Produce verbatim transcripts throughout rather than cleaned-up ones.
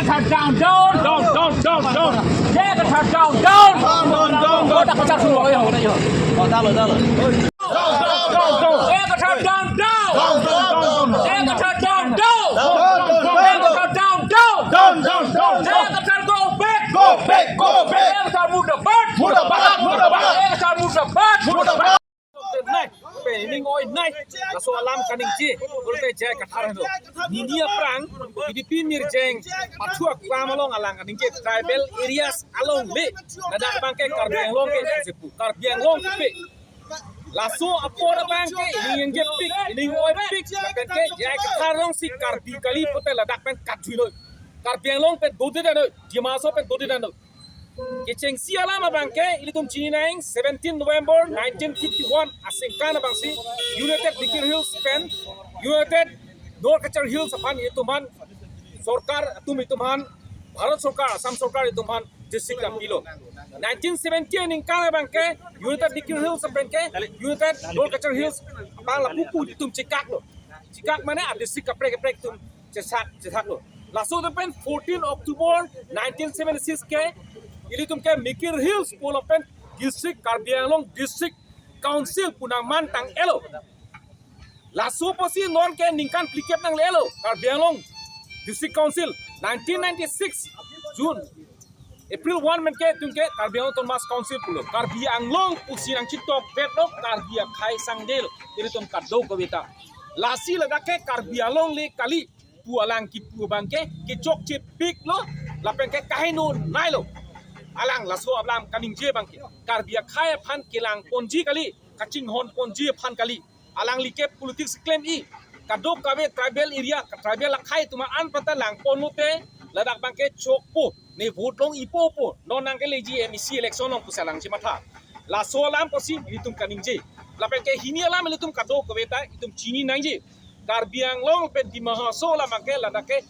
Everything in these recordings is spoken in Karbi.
Kathar down, down, down, down, down. J I Kathar down, down. Down, down, down, down. Kathar down, down. Down, down, down. J I Kathar down, down. Down, down, down, down. J I Kathar down, down. Down, down, down, down. J I Kathar down, down. Down, down, down, down. J I Kathar go back. Go back, go back. J I Kathar murdabad. Murdabad, murdabad. J I Kathar murdabad. Murdabad. Nai, pen ining oi nai, laso alam kaningje, golpe J I Kathar henlo. Nini aphrang, P D P mirjeng, pathu aklam along alang kaningje, tribal areas along le, ladak abangke Karbi Anglong ke, Karbi Anglong ke. Laso apor abangke, ining ingjepik, ining oipik, lapen ke, J I Kathar alongsi Karbi kali pute ladak pen kathui noi. Karbi Anglong pen dodedetnoi, Dima Hasao pen dodedetnoi. Kechengsi alam abangke, ilitum chini nang, seventeen November nineteen fifty-one, aningkan abangsi, United Dikir Hills pen, United North Cachar Hills aphan ilitum aphan, sorkar atum ilitum aphan, Bharat sorkar, Assam sorkar ilitum aphan, district apilo. Nineteen seventy aningkan abangke, United Dikir Hills aphan ke, United North Cachar Hills, aphan lapu pu ilitum chekaklo. Chekak mane a district kaprek kaprek atum chesak, chesaklo. Laso atum pen fourteen October nineteen seventy-six ke, ilitum ke Mikir Hills pulo pen district, Karbi Anglong District Council pu nangman tang-elo. Laso apotsi non ke ningkan phlikep nanglelo, Karbi Anglong District Council, nineteen ninety-six June, April one pen ke itum ke Karbi Anglong Autonomous Council pulo. Karbi Anglong pusi nangchetokbetlo, Karbi akhei sangdel, ilitum kadokave ta. Lasi ladak ke Karbi Anglong le kali pu alang kipu abangke, kechokchepiklo, lapen ke kaheno nailo. Alang laso alam kaningje abangke, Karbi akhei aphan kelangponji kali, kachinghonponji aphan kali. Alangli ke politics klem-i. Kadokave tribal area, ka tribal akhei atum an pata langpon lote, ladak abangke chokpo, ne vote long-ipo po, non nangkeleji M A C election along pusi alang chematha. Laso alam pusi ilitum kaningje. Lapen ke hini alam ilitum kadokave ta, itum chini nangji. Karbi Anglong pen Dima Hasao alam abangke ladak ke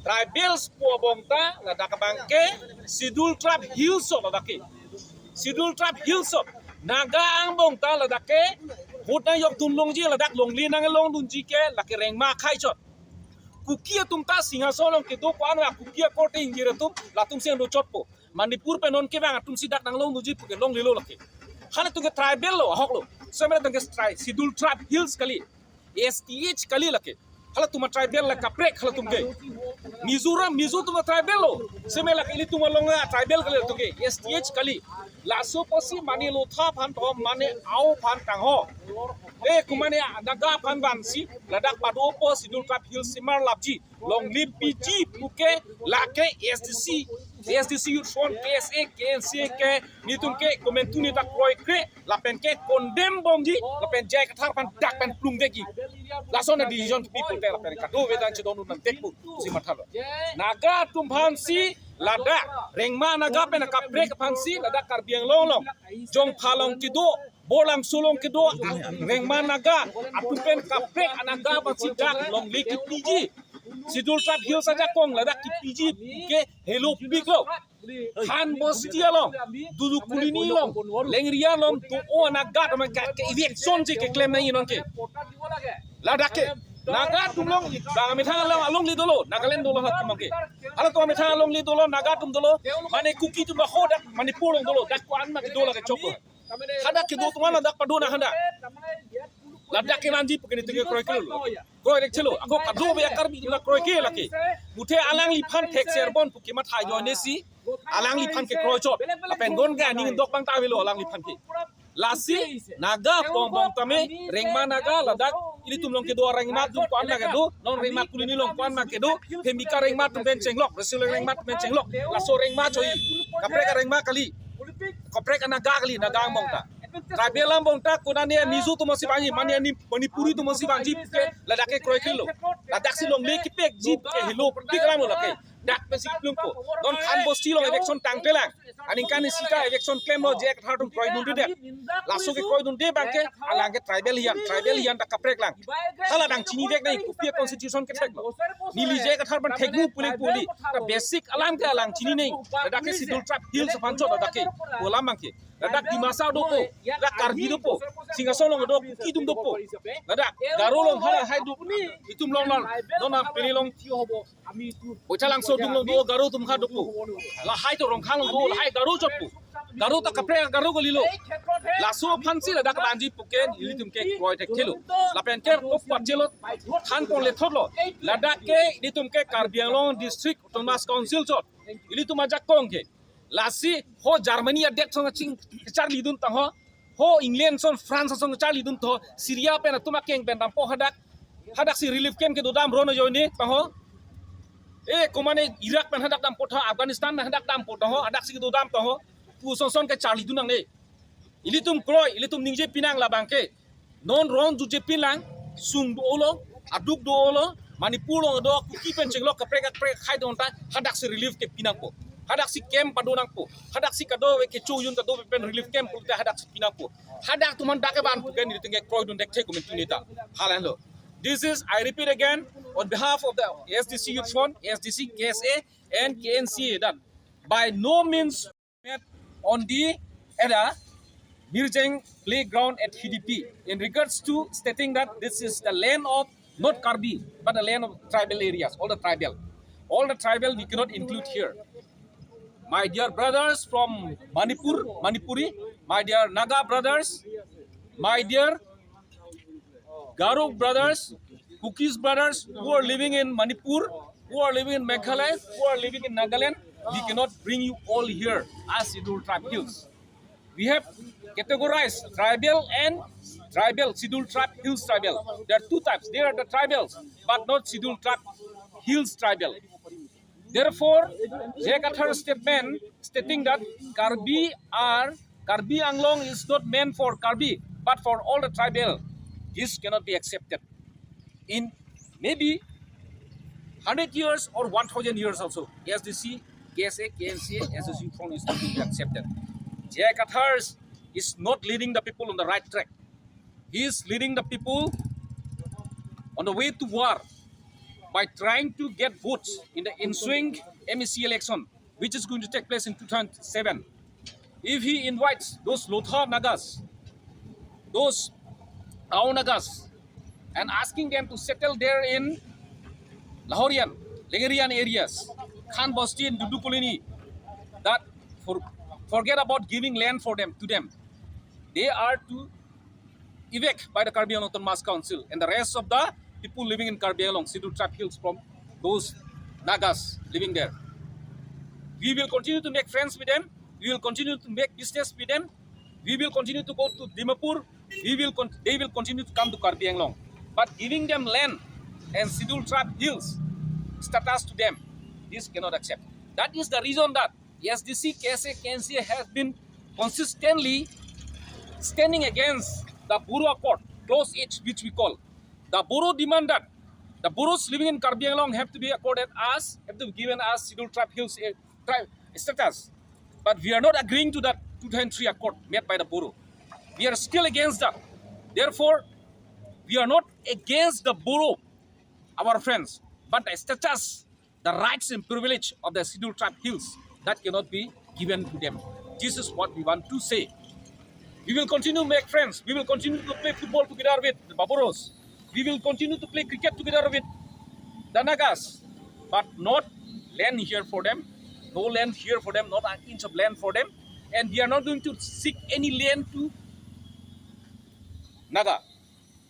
tribals pu abong ta, ladak abangke Scheduled Tribe Hills o ladak ke. Scheduled Tribe Hills o. Naga angbong ta ladak ke vote nangjokdun longji, ladak longle nanglongdunji ke lake Rengma akhei chot. Kuki atum ta Singhason along kedo ko-an, Kuki akorte ingjir atum, latum si angdo chotpo. Manipur pen non kevang atum si dak nanglongdunji puke longlelo lake. Halatum ke tribal lo, ahok lo. Seme latum ke tri-, Scheduled Tribe Hills kali. S T H kali lake. Halatum a tribal la kaprek halatum ke. Mizoram, Mizo atum a tribal lo. Seme lake ilitum along a tribal kali latum ke. S T H kali. Laso apotsi mane lotha aphan to mane ao aphan tangho. Eh, kumane Naga aphan vansi ladak padopo Scheduled Tribe Hills simar lapji. Longle piji puke lake S D C, S D C Youth Front, K S A, K N C A ke, nelitum ke komantu neta kroikre, lapen ke condemn bomji, lapen J I Kathar aphan dak pen plungdetji. Lason a decision to people te lapen kadokave ta chedondun nangtekpo pusi mathalo. Naga atum aphansi ladak, Rengma Naga pen akaprek aphansi ladak Karbi Anglong along Jongpha along kedo, Borlangso along kedo, Rengma Naga atum pen kaprek a Naga aphansi dak longle kipiji. Scheduled Tribe Hills ajakong ladak kipiji ke helopiklo. Khan Bosti along, Dudu Colony along, Lengri along, to o a Naga atum ke, ke eviction si keklem nangji non ke. Ladak ke Naga atum along, bang amethang along, alongle dolo, Nagaland dolo halatum ke. Halatum amethang alongle dolo, Naga atum dolo, mane Kuki atum ho dak Manipur along dolo, dak ko-an ma kedo lake choklo. Hadak kedo atum an ladak pado nang hadak. Ladak ke nanji pu ke nelitum ke kroikrelo. Kroirekchelo. Ako kadokave a Karbi atum kroike lake. Muthe alangliphan thekser bon pu kematha ajoine si alangliphan ke kroichot. Lapen non ke aning dok abang ta avelo alangliphan ke. Lasi Naga pu angbong tame, Rengma Naga ladak ilitum along kedo a Rengma atum ko-an ma kedo, non Rengma Colony along ko-an ma kedo, Phimika Rengma atum pen chenglok, Resileng Rengma atum pen chenglok, laso Rengma choi, kaprek a Rengma kali, kaprek a Naga kali, Naga angbong ta. Tribal angbong ta, konane Mizo atum si vangji, mane ani Manipuri atum si vangji ke, ladak ke kroikrelo. Ladak si longle kipekji ke helopik alam lo lake. Dak pensi plungpo. Non Khan Bosti along eviction tangtelang. Aningkan isi ta eviction klemlo, J I Kathar atum kroidunde det. Laso ke kroidunde abangke, alang ke tribal hiyan, tribal hiyan ta kaprek lang. Hala dang chinidek nang, kopi a constitution ketheklo. Neli J I Kathar aphan thekmu puling puli. Ta basic alam ke alang chini nang. Ladak ke Scheduled Tribe Hills aphan chot ladak ke. Pu alam abangke. Ladak Dimasa dopo, ladak Karbi dopo, Singhason along do Kuki atum dopo. Ladak Garo along halahai do, itum along along, non nang pini along Boichalangso adung along do Garo atum ha dopo. Lahai to Rongkhang along do, lahai Garo chotpo. Garo ta kaprek Garo kalilo. Laso aphansi ladak vanji pu ke ilitum ke kroi thekthelo. Lapen ke kop pachelo, thanpon lethotlo. Ladak ke ilitum ke Karbi Anglong District Autonomous Council chot. Ilitum ajakong ke. Lasi ho Germany adet asong ching charlidun tangho. Ho England ason France asong charlidun tangho. Syria pen atum akeng pen dampo hadak. Hadaksi relief camp kedodam ron ajoine tangho. E komane Iraq pen hadak dampo tangho, Afghanistan pen hadak dampo tangho, hadaksi kedodam tangho. Pu ason ason ke charlidun nangne. Ilitum kroi, ilitum ningje pinang labang ke. Non ron juje pinlang, sung do-olo, aduk do-olo, Manipur along do, Kuki pen chenglok kaprek kaprek hai do ta, hadaksi relief ke pinangpo. Hadaksi camp pado nangpo. Hadaksi kadokave kecho yun kadokave pen relief camp pulote hadaksi pinangpo. Hadak atum an dak kevan pu ke nelitum ke kroidun thekthe komantu neta. Halanlo. This is, I repeat again, on behalf of the A S D C Youth Front, A S D C, K S A, and K N C A, that by no means met on the, at the Mirjeng playground at Hidipi in regards to stating that this is the land of not Karbi, but the land of tribal areas, all the tribal. All the tribal we cannot include here. My dear brothers from Manipur, Manipuri, my dear Naga brothers, my dear Garo brothers, Kukis brothers who are living in Manipur, who are living in Meghalaya, who are living in Nagaland, we cannot bring you all here as Scheduled Tribe Hills. We have categorized tribal and tribal, Scheduled Tribe Hills tribal. There are two types. They are the tribals, but not Scheduled Tribe Hills tribal. Therefore, J I Kathar's statement stating that Karbi are, Karbi Anglong is not meant for Karbi, but for all the tribal, this cannot be accepted. In maybe hundred years or one thousand years also, A S D C, K S A, K N C A, A S D C front is not going to be accepted. J I Kathar is not leading the people on the right track. He is leading the people on the way to war by trying to get votes in the ensuing M A C election, which is going to take place in two thousand seven. If he invites those Lotha Nagas, those Ao Nagas, and asking them to settle there in Lahorian, Lengerian areas, Khan Basti and Dudu Colony, that for, forget about giving land for them, to them. They are to evict by the Karbi Anglong Autonomous Council and the rest of the people living in Karbi Anglong, Scheduled Tribe Hills, from those Nagas living there. We will continue to make friends with them. We will continue to make business with them. We will continue to go to Dimapur. We will con-, they will continue to come to Karbi Anglong. But giving them land and Scheduled Tribe Hills status to them, this cannot accept. That is the reason that A S D C, K S A, K N C A has been consistently standing against the Bodo Accord, clause H, which we call. The Bodo demand that the Bodos living in Karbi Anglong have to be accorded as, have to be given as Scheduled Tribe Hills, eh, tribe status. But we are not agreeing to that two thousand three accord made by the Bodo. We are still against that. Therefore, we are not against the Bodo, our friends, but the status, the rights and privilege of the Scheduled Tribe Hills, that cannot be given to them. This is what we want to say. We will continue to make friends. We will continue to play football together with the Baboros. We will continue to play cricket together with the Nagas, but not land here for them. No land here for them, not an inch of land for them. And we are not going to seek any land to Naga.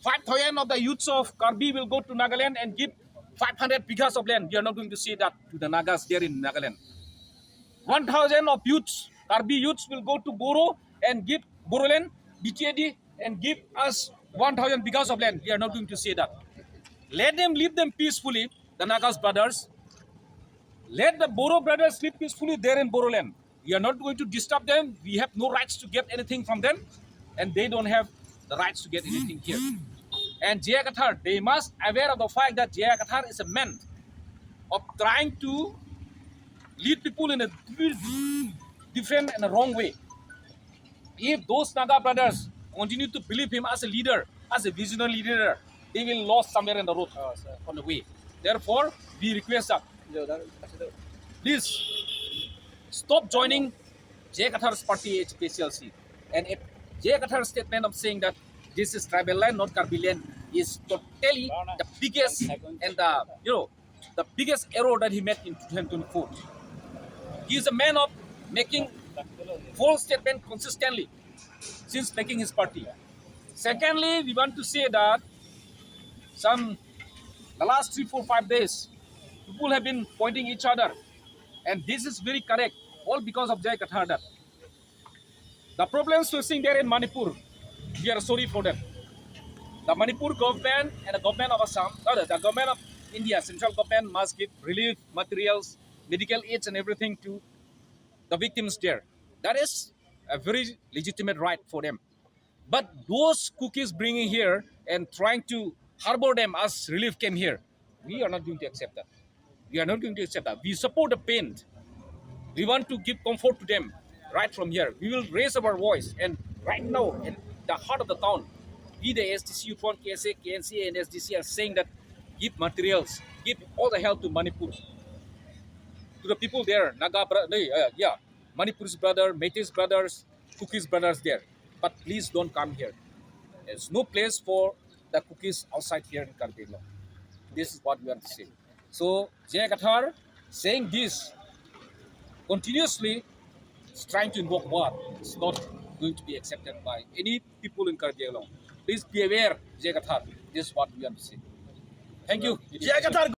Five thousand of the youths of Karbi will go to Nagaland and give five hundred bighas of land. We are not going to say that to the Nagas there in Nagaland. One thousand of youths, Karbi youths will go to Bodo and give Bodoland, B T A D, and give us one thousand bighas of land. We are not going to say that. Let them leave them peacefully, the Nagas brothers. Let the Bodo brothers live peacefully there in Bodoland. We are not going to disturb them. We have no rights to get anything from them, and they don't have the rights to get anything here. And J I Kathar, they must aware of the fact that J I Kathar is a man of trying to lead people in a different and a wrong way. If those Naga brothers continue to believe him as a leader, as a visionary leader, they will lost somewhere in the road, on the way. Therefore, we request that, please stop joining J I Kathar's party, H P C L C. And if J I Kathar's statement of saying that this is tribal land, not Karbi land, is totally the biggest and the, you know, the biggest error that he made in twenty twenty-four. He is a man of making false statement consistently since making his party. Secondly, we want to say that some the last three, four, five days, people have been pointing each other, and this is very correct, all because of J I Kathar. That the problems facing there in Manipur, we are sorry for them. The Manipur government and the government of Assam, uh, the government of India, central government must give relief materials, medical aids, and everything to the victims there. That is a very legitimate right for them. But those Kukis bringing here and trying to harbor them as relief camp here, we are not going to accept that. We are not going to accept that. We support the pain. We want to give comfort to them right from here. We will raise our voice, and right now, in the heart of the town, we, the S D C Youth Front, K S A, K N C A, and S D C are saying that give materials, give all the help to Manipur, to the people there, Naga, bro-, no, uh, yeah, Manipuri's brother, Meitei's brothers, Kukis brothers there. But please don't come here. There's no place for the Kukis outside here in Karbi Anglong. This is what we want to say. So J I Kathar saying this continuously is trying to invoke war. It's not going to be accepted by any people in Karbi Anglong. Please be aware, J I Kathar. This is what we want to say. Thank you. J I Kathar